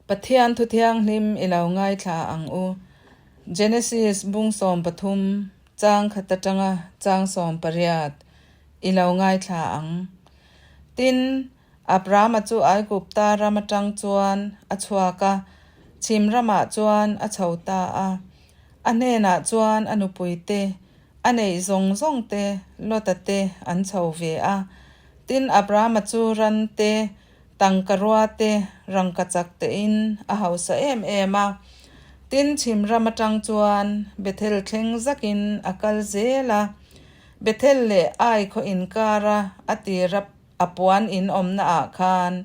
Pathian thu thianghlim i lo ngaithla ang u. Genesis bung 13 chang khat atanga chang 18 i lo ngaithla ang. Tin, Abrama chu Aigupta ram atang chuan a chhuak a, chhim ramah chuan a chho ta a. A hnenah chuan a nupuite, a neih zawng zawng te, Lota te an chho ve a. Tin, Abrama chu ran te, Tangkarua te rangkachak tein a hausa em em a. Tin, chhim ram atang chuan Bethel thleng zakin a kal zel a. Bethel leh Ai khaw inkara a tira a puan in awmna ah khan,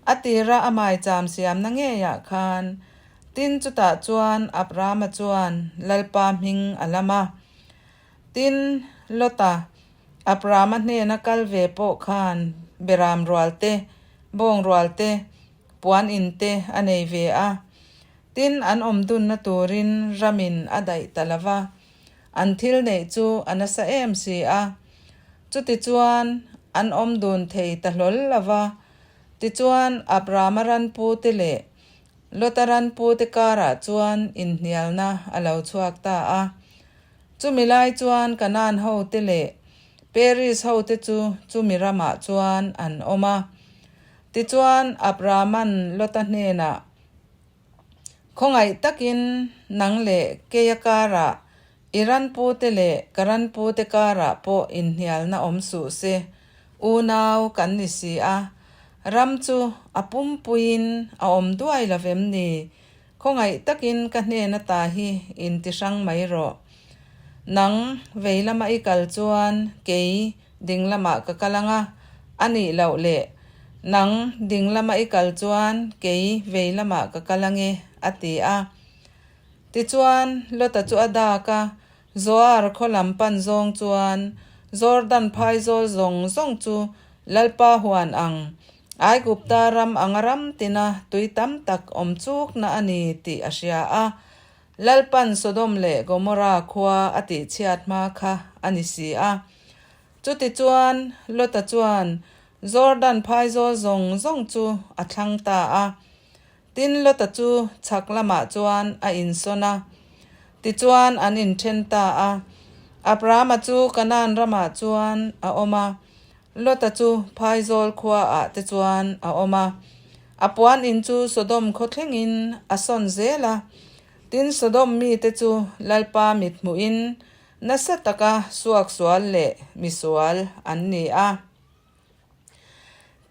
a tira a maicham siamna ngeiah khan, tin chutah chuan Abrama chuan Lalpa hming a lam a. Tin, Lota Abrama hnena kal ve pawh khan beram rual te, bawng rual te, puan in te a nei ve a. Tin, an awm dunna turin ramin a daih ta lo va, an thil neih chu a nasa em si a. Chutichuan, an awm dun thei ta hlawl lo va. Tichuan, Abrama ranpute leh Lota ranpute karah chuan inhnialna a lo chhuak ta a. Chumi lai chuan Kanaan hote leh Peris hote chu chumi ramah chuan an awm a. Tichuan, Abrahama'n Lota hnenah, Khawngaih takin nang leh keia karah, i ranpute leh ka ranpute karah pawh inhnialna awm suh se, unau kan ni si a, ram chu a pumpuiin a awm duai lo vem ni? Khawngaih takin ka hnen ata hi in ti hrang mai rawh. Nang vei lama i kal chuan kei ding lamah ka kal ang a, a nih loh le. Nang ding lama i kal chuan kei vei lamah ka kal ang e, a ti a. Tichuan, Lota chu a dak a, Zoar khaw lam pan zawng chuan Jordan phaizawl zawng zawng chu Lalpa huan ang Aigupta ram anga ram tina tui tam tak awm chukna a ni tih a hria a, Lalpan Sodom leh Gomorra khua a tihchhiat hma kha a ni si a. Chutichuan, Lota chuan Jordan phaizawl zawng zawng chu a thlang ta a. Tin, Lota chu chhak lamah chuan a insawn a. Tichuan, an inthen ta a. Abrahama chu Kanaan ramah chuan a awm a. Lota chu phaizawl khuaah te chuan a awm a, a puan in chu Sodom khaw thlengin a sawn zel a. Tin, Sodom mite chu Lalpa mit hmuhin nasa taka suaksual leh misual an ni a.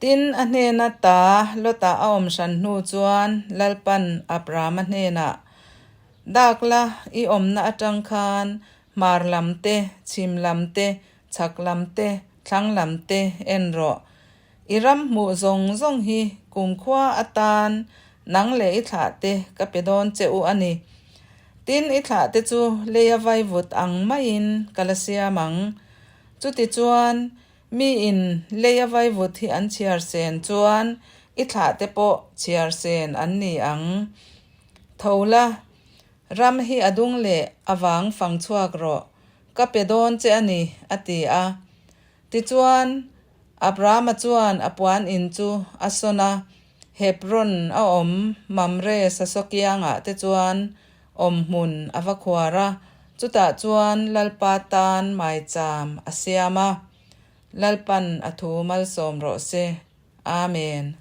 Tin, a hnena ta Lota a awm hran hnu chuan Lalpan Abrahama hnenah, Dak la, i awmna atang khan hmar lam te, chhim lam te, Chhak lam te, thlang lam te en rawh. I ram hmuh zawng zawng hi kumkhua atan nang leh i thlah te ka pe dawn che u a ni. Tin, i thlah te chu leia vaivut ang maiin ka la siam ang. Chutichuan, miin leia vaivut hi an chhiar sen chuan i thlah te pawh chhiar sen an ni ang. Tho la, ram hi a dung leh a vang fang chhuak rawh. Ka pe dawn che a ni, a ti a. Tichuan, Abrahama chuan a puan in chu a sawn a, Hebron a awm Mamre sasaw kiangah te chuan awmhmun a va khuar a, chutah chuan Lalpa tan maicham a siam a. Lalpan a thu malsawm rawh se. Amen.